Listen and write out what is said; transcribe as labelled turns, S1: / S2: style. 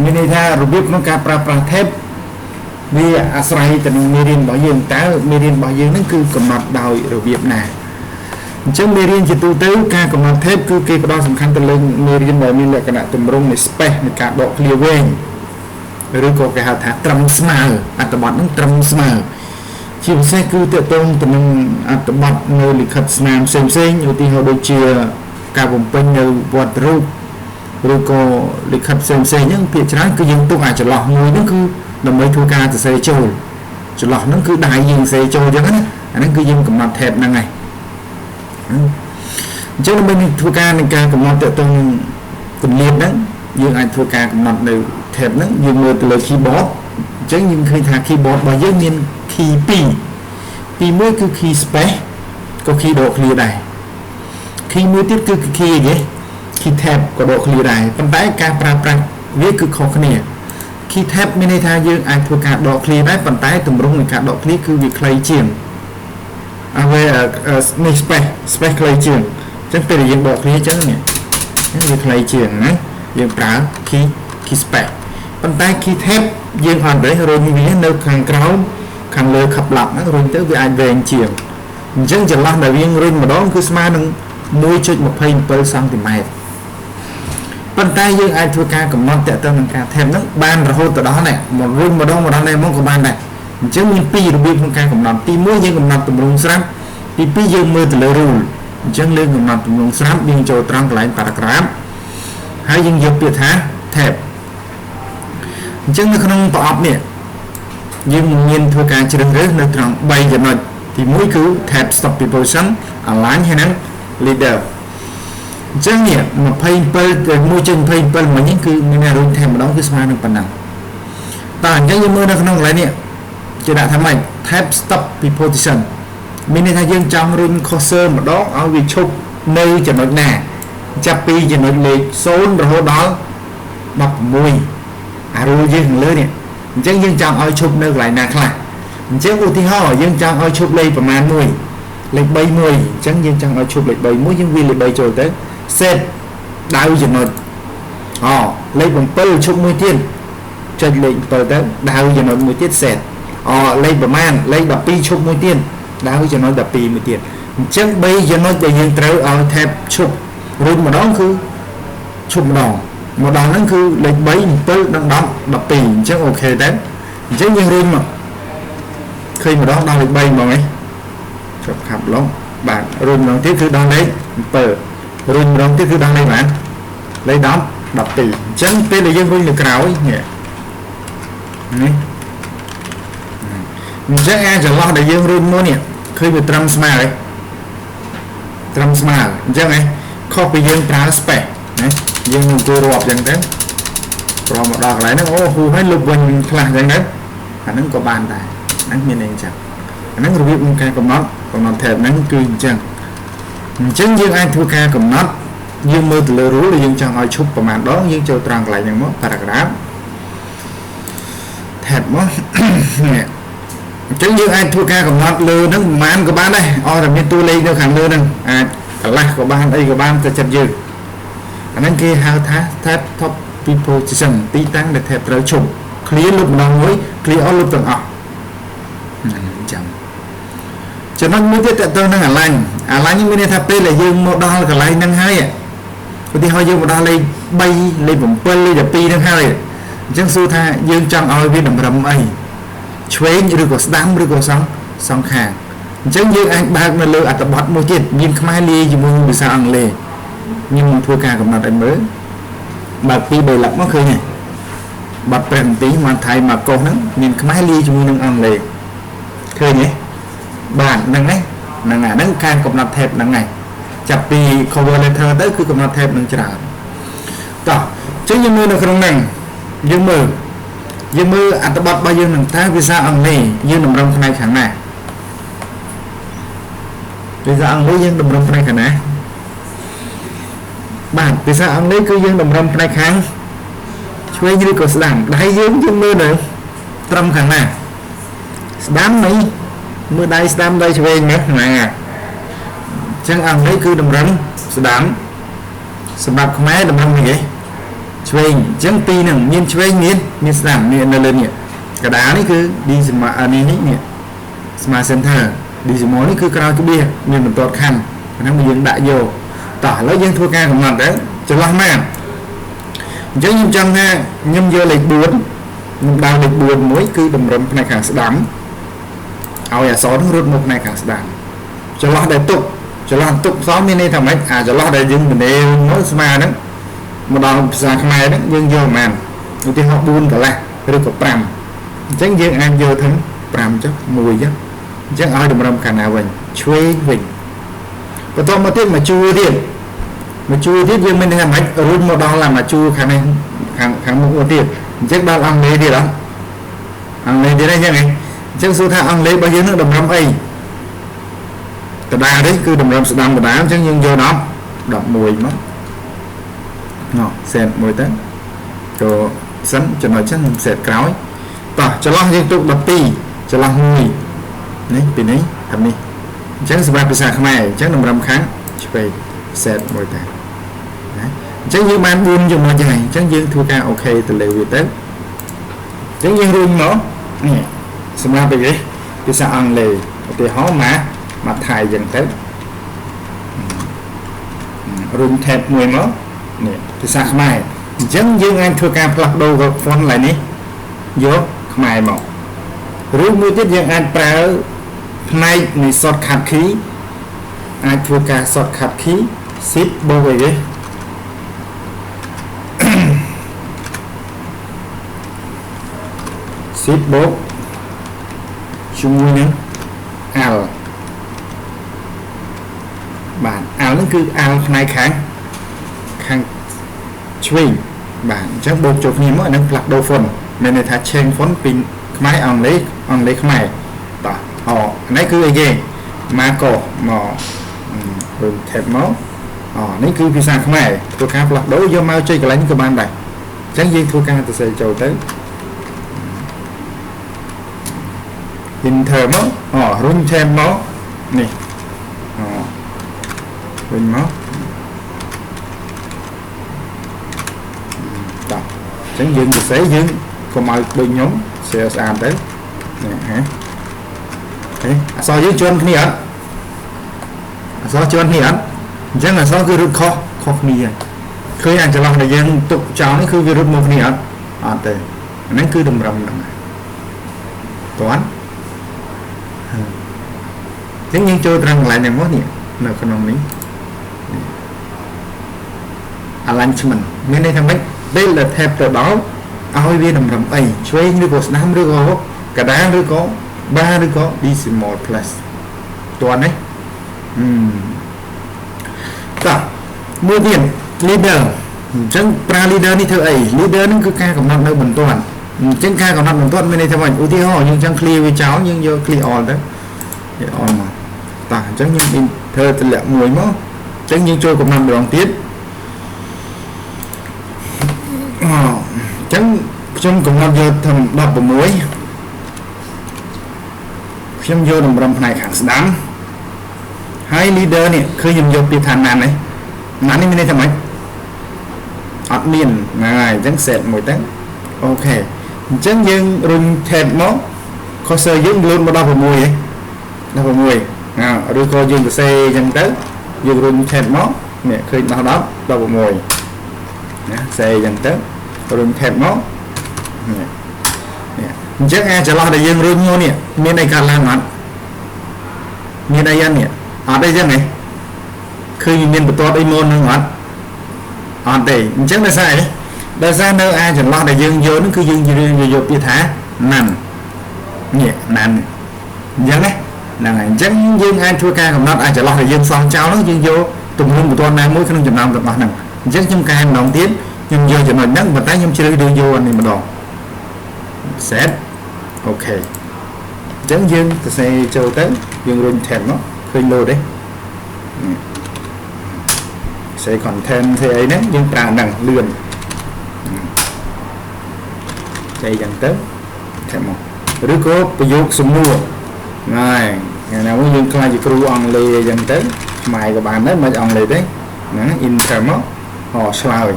S1: មានន័យថារបៀបក្នុងការប្រើប្រាស់ tab វាអាស្រ័យទៅនឹងមេរៀនរបស់យើងតើមេរៀនរបស់យើងនឹងគឺកំណត់ដោយរបៀបណាអញ្ចឹងមេរៀនជាទូទៅការកំណត់ tab គឺគេផ្ដោតសំខាន់ទៅលើមេរៀនដែលមានលក្ខណៈទម្រង់នៃ space នៃការដកឃ្លាវែងឬក៏គេហៅថាត្រឹមស្មើអត្ថបទនឹងត្រឹមស្មើជាពិសេសគឺទាក់ទងទៅនឹងអត្ថបទនៅលិខិតស្នាមផ្សេងផ្សេងឧទាហរណ៍ដូចជាការបំពេញនៅវត្តរូបឬក៏លិខិតផ្សេងផ្សេងហ្នឹងភាគច្រើនគឺយើងទុកអាចន្លោះមួយហ្នឹងគឺដើម្បីធ្វើការសរសេរចូលចន្លោះហ្នឹងគឺដៃយើងសរសេរចូលអញ្ចឹងណាអាហ្នឹងគឺយើងកំណត់ tab ហ្នឹងហើយអញ្ចឹងដើម្បីធ្វើការនៃការកំណត់ទាក់ទងនឹងគម្លាតហ្នឹងយើងអាចធ្វើការកំណត់នៅ tab ហ្នឹងយើងមើលទៅលើ keyboard អញ្ចឹងយើងឃើញថា keyboard របស់យើងមាន key 2ទី1គឺ key space ក៏ key ដកឃ្លាដែរ key មួយទៀតគឺ key អីគេ key tab ក៏ដកឃ្លាដែរប៉ុន្តែការប្រើប្រាស់វាគឺខុសគ្នា key tab មានន័យថាយើងអាចធ្វើការដកឃ្លាដែរប៉ុន្តែទម្រង់នៃការដកឃ្លាគឺវាខ្លីជាងអវេនេះ space ខ្លីជាងអញ្ចឹងពេលដែលយើងដកឃ្លាអញ្ចឹងនេះវាខ្លីជាងណាយើងប្រើ key space ប៉ុន្តែ key tab យើងអត់ទេរុញវានៅខាងក្រោមខាងលើខាប់ឡាប់ហ្នឹងរុញទៅវាអាចវែងជាងអញ្ចឹងចន្លោះដែលវារុញម្ដងគឺស្មើនឹង1.27សង់ទីម៉ែត្រប៉ុន្តែយើងអាចធ្វើការកំណត់តទៅនឹងការ tab ហ្នឹងបានរហូតទៅដល់នេះមករុញម្ដងម្ដងនេះមកក៏បានដែរអញ្ចឹងមានពីររបៀបក្នុងការកំណត់ទី1យើងកំណត់ទម្រង់ស្រាប់ទី2យើងមើលទៅលើ rule អញ្ចឹងលើកំណត់ទម្រង់ស្រាប់យើងចូលត្រង់កន្លែង paragraph ហើយយើងយកពាក្យថា tab អញ្ចឹងនៅក្នុងប្រអប់នេះយើងមានធ្វើការជ្រើសរើសនៅត្រង់3ចំណុចទី1គឺ tab stop position align ហើយនិង leader អញ្ចឹងនេះ27ទៅ1.27មិញគឺមានរុញថែមម្ដងគឺស្មើនឹងប៉ុណ្ណឹងតើអញ្ចឹងយើងមើលនៅក្នុងកន្លែងនេះគេដាក់ថាម៉េច tab stop position មានន័យថាយើងចង់រុញ cursor ម្ដងឲ្យវាឈប់នៅចំណុចណាចាប់ពីចំណុចលេខ0រហូតដល់16អា rule យើងខាងលើនេះអញ្ចឹងយើងចង់ឲ្យឈប់នៅកន្លែងណាខ្លះអញ្ចឹងឧទាហរណ៍យើងចង់ឲ្យឈប់លេខប្រមាណមួយលេខ3មួយអញ្ចឹងយើងចង់ឲ្យឈប់លេខ3មួយយើងវាលេខ3ចូលទៅ set ដៅចំណុចអូលេខ7ឈប់មួយទៀតចុចលេខ7ទៅដៅចំណុចមួយទៀត set អូលេខប្រមាណលេខ12ឈប់មួយទៀតដៅចំណុច12មួយទៀតអញ្ចឹង3ចំណុចដែលយើងត្រូវឲ្យ tab ឈប់រុញម្ដងគឺឈប់ម្ដងម្ដងហ្នឹងគឺលេខ3 7និង10 12អញ្ចឹង OK ដែរអញ្ចឹងយើងរុញមកឃើញម្ដងដល់លេខ3ហ្មងឯងជប់ខាប់ឡុងបាទរុញម្ដងទៀតគឺដល់លេខ7រុញម្ដងទៀតគឺដល់លេខប៉ុន្មានលេខ10 12អញ្ចឹងពេលដែលយើងរុញទៅក្រោយនេះនេះអញ្ចឹងអាចន្លោះដែលយើងរុញមួយនេះឃើញវាត្រឹមស្មើហើយត្រឹមស្មើអញ្ចឹងឯងខុសពីយើងប្រើ space ណាយើងនឹងអង្គុយរាប់អញ្ចឹងទៅប្រមកដល់កន្លែងហ្នឹងអូហ៊ូហើយលុបវិញខ្លះអញ្ចឹងទៅអាហ្នឹងក៏បានដែរហ្នឹងមានន័យអញ្ចឹងអាហ្នឹងរបៀបក្នុងការកំណត់ tab ហ្នឹងគឺអញ្ចឹងអញ្ចឹងយើងអាចធ្វើការកំណត់យើងមើលទៅលើ rule ដែលយើងចង់ឲ្យឈប់ប្រមាណដងយើងចូលត្រង់កន្លែងហ្នឹងមក paragraph tab មកនេះអញ្ចឹងយើងអាចធ្វើការកំណត់លើហ្នឹងប្រមាណក៏បានដែរអស់តែមានតួលេខនៅខាងលើហ្នឹងអាចកន្លះក៏បានអីក៏បានទៅចិត្តយើងអាហ្នឹងគេហៅថា tab stop position ទីតាំងដែល tab ត្រូវឈប់ clear លុបម្ដងមួយ clear អស់លុបទាំងអស់ហ្នឹងអញ្ចឹងចំណុចមួយទៀតតើទៅនឹង align align មានន័យថាពេលដែលយើងមកដល់កន្លែងហ្នឹងហើយឧទាហរណ៍យើងមកដល់លេខ3លេខ7លេខ12ហ្នឹងហើយអញ្ចឹងសួរថាយើងចង់ឲ្យវាតម្រឹមអីឆ្វេងឬក៏ស្ដាំឬក៏សងខាងអញ្ចឹងយើងអាចបើកនៅលើអត្ថបទមួយទៀតមានខ្មែរលាយជាមួយនឹងភាសាអង់គ្លេសខ្ញុំនឹងធ្វើការកំណត់ឲ្យមើលបើកពី3លឹកមកឃើញទេបាត់ព្រះមន្ទីរមកថៃមកកោះហ្នឹងមានខ្មែរលាយជាមួយនឹងអង់គ្លេសឃើញទេបាទហ្នឹងឯងហ្នឹងអាហ្នឹងការកំណត់ tab ហ្នឹងឯងចាប់ពី cover letter ទៅគឺកំណត់ tab នឹងច្រើនតោះអញ្ចឹងយើងមើលនៅក្នុងហ្នឹងយើងមើលអត្ថបទរបស់យើងនឹងតើភាសាអង់គ្លេសយើងតម្រង់ផ្នែកខាងណាភាសាអង់គ្លេសយើងតម្រង់ផ្នែកខាងណាបាទភាសាអង់គ្លេសគឺយើងតម្រង់ផ្នែកខាងឆ្វេងឬក៏ស្ដាំដៃយើងយើងមើលនៅត្រឹមខាងណាស្ដាំនេះមើលដៃស្ដាំដៃឆ្វេងណាហ្នឹងហើយអញ្ចឹងអង់គ្លេសគឺតម្រឹមស្ដាំសម្រាប់ខ្មែរតម្រឹមនេះគេ ឆ្វេងអញ្ចឹងពីរហ្នឹងមានឆ្វេងមានមានស្ដាំមាននៅលើនេះកដាលនេះគឺ decimal នេះនេះស្មើ center decimal នេះគឺក្រោយក្បៀសមានបន្ទាត់ខណ្ឌហ្នឹងយើងដាក់យកតោះឥឡូវយើងធ្វើការកំណត់ទៅចន្លោះម៉ានអញ្ចឹងខ្ញុំចង់ថាខ្ញុំយកលេខ4ខ្ញុំដើរលេខ4មួយគឺតម្រឹមផ្នែកខាងស្ដាំឲ្យអក្សរនឹងរត់មកផ្នែកខាងស្ដាំចន្លោះដែលទុកចន្លោះទុកសល់មានន័យថាម៉េចអាចន្លោះដែលយើងបនេមកស្មើហ្នឹងមកដល់ភាសាខ្មែរហ្នឹងយើងយកប្រហែលឧទាហរណ៍4កន្លះឬក៏5អញ្ចឹងយើងអាចយកทั้ง5ចុះ1ចុះអញ្ចឹងឲ្យតម្រឹមខាងណាវិញឆ្វេងវិញបន្តមកទៀតមកជួរទៀតមកជួរទៀតយើងមានន័យថាម៉េចរុញមកដល់ឡាមកជួរខាងនេះខាងមុខមកទៀតអញ្ចឹងដល់អង់គ្លេសទៀតអត់អង់គ្លេសទៀតអញ្ចឹងហ៎អញ្ចឹងសួរថាអង់គ្លេសរបស់យើងនឹងតម្រឹមអីកដាលនេះគឺតម្រឹមស្ដាំកដាលអញ្ចឹងយើងយក10 11មកណោះសេតមួយទៅចូលសិនចំណុចចឹងសេតក្រោយតោះចន្លោះយើងទុក12ចន្លោះ1នេះពីនេះតាមនេះអញ្ចឹងសម្រាប់ភាសាខ្មែរអញ្ចឹងតម្រឹមខាងឆ្វេងសេតមួយទៅណាអញ្ចឹងយើងបាន4ចំណុចហើយអញ្ចឹងយើងធ្វើការអូខេទៅលើវាទៅអញ្ចឹងយើងរុញមកនេះសម្រាប់អីភាសាអង់គ្លេសឧទាហរណ៍មកថៃអញ្ចឹងទៅរុញ tab មួយមកនេះភាសាខ្មែរអញ្ចឹងយើងអាចធ្វើការផ្លាស់ប្ដូរ font ឡើយនេះយកខ្មែរមកឬមួយទៀតយើងអាចប្រើផ្នែកនៃ shortcut key អាចធ្វើការ shortcut key shift បូកអីគេ shift បូកជាមួយនឹង alt បាទ alt ហ្នឹងគឺ alt ផ្នែកខាងឆ្វេងបាទអញ្ចឹងបូកចូលគ្នាមកអាហ្នឹងផ្លាស់ប្ដូរ font មានន័យថា change font ពីខ្មែរអង់គ្លេសអង់គ្លេសខ្មែរតោះអូនេះគឺអីគេ Marco មករុញ tab មកអូនេះគឺភាសាខ្មែរធ្វើការផ្លាស់ប្ដូរយកមកចុចកន្លែងក៏បានដែរអញ្ចឹងយើងធ្វើការសរសេរចូលទៅ enter មកអូរុញ tab មកនេះអូរុញមកតោះអញ្ចឹងយើងសរសេរយើងកុំឲ្យដូចខ្ញុំ share ស្អាតទៅនេះហ៎អក្សរយើងជាន់គ្នាអត់អក្សរជាន់គ្នាអត់អញ្ចឹងអក្សរគឺរត់ខុសគ្នាឃើញអាចន្លោះដែលយើងទុកចោលនេះគឺវារត់មកគ្នាអត់អត់ទេអាហ្នឹងគឺតម្រឹមហ្នឹងតន់អញ្ចឹងយើងចូលត្រង់កន្លែងហ្នឹងមកនេះនៅក្នុងនេះ alignment មានន័យថាម៉េចពេលដែល tab ទៅដល់ឲ្យវាតម្រឹមអីឆ្វេងឬក៏ស្ដាំឬក៏កដាលឬក៏បាឬក៏ decimal plus តើនេះតោះមួយទៀត leader អញ្ចឹងប្រើ leader នេះធ្វើអី leader ហ្នឹងគឺការកំណត់នៅបន្ទាត់អញ្ចឹងការកំណត់បន្ទាត់មានន័យថាម៉េចឧទាហរណ៍យើងចង់ clear វាចោលយើងយក clear all ទៅ clear all មកតោះអញ្ចឹងខ្ញុំធ្វើទម្លាក់មួយមកអញ្ចឹងយើងចូលកំណត់ម្ដងទៀតអញ្ចឹងខ្ញុំកំណត់យកធ្វើ16ខ្ញុំយកតម្រឹមផ្នែកខាងស្ដាំហើយ leader នេះគឺខ្ញុំយកពាក្យថាណាននេះណាននេះមានន័យថាម៉េចអត់មានហ្នឹងហើយអញ្ចឹង set មួយទៅអូខេអញ្ចឹងយើងរុញ tab មក cursor យើងលូនមកដល់6ហ៎16ណាឬក៏យើងសរសេរអញ្ចឹងទៅយើងរុញ tab មកនេះឃើញដល់16ណាសេអញ្ចឹងទៅរុញ tab មកនេះអញ្ចឹងអាចន្លោះដែលយើងរុញមកនេះមានអីកើតឡើងអត់មានអីអត់នេះអត់ទេអញ្ចឹងហ៎ឃើញមានបន្ទាត់អីមុនហ្នឹងអត់អត់ទេអញ្ចឹងដោយសារអីដោយសារនៅអាចន្លោះដែលយើងយកហ្នឹងគឺយើងយកពាក្យថាណាន់នេះណាន់អញ្ចឹងណាហ្នឹងហើយអញ្ចឹងយើងអាចធ្វើការកំណត់អាចន្លោះដែលយើងសងចោលហ្នឹងយើងយកទំហំបន្ទាត់ណាមួយក្នុងចំណោមទាំងអស់ហ្នឹងអញ្ចឹងខ្ញុំកែម្ដងទៀតខ្ញុំយកចំណុចហ្នឹងប៉ុន្តែខ្ញុំជ្រើសរើសយកអានេះម្ដង set អូខេអញ្ចឹងយើងសរសេរចូលទៅយើងរុញ tab មកឃើញលោតទេសេ content សេអីហ្នឹងយើងប្រើហ្នឹងលឿនចេះចឹងទៅ tab មកឬក៏ប្រយោគសំណួរហ្នឹងថ្ងៃណាមួយយើងខ្លាចជាគ្រូអង់គ្លេសអីចឹងទៅខ្មែរក៏បានដែរមិនអង់គ្លេសទេណា enter មកអូឆ្លើយ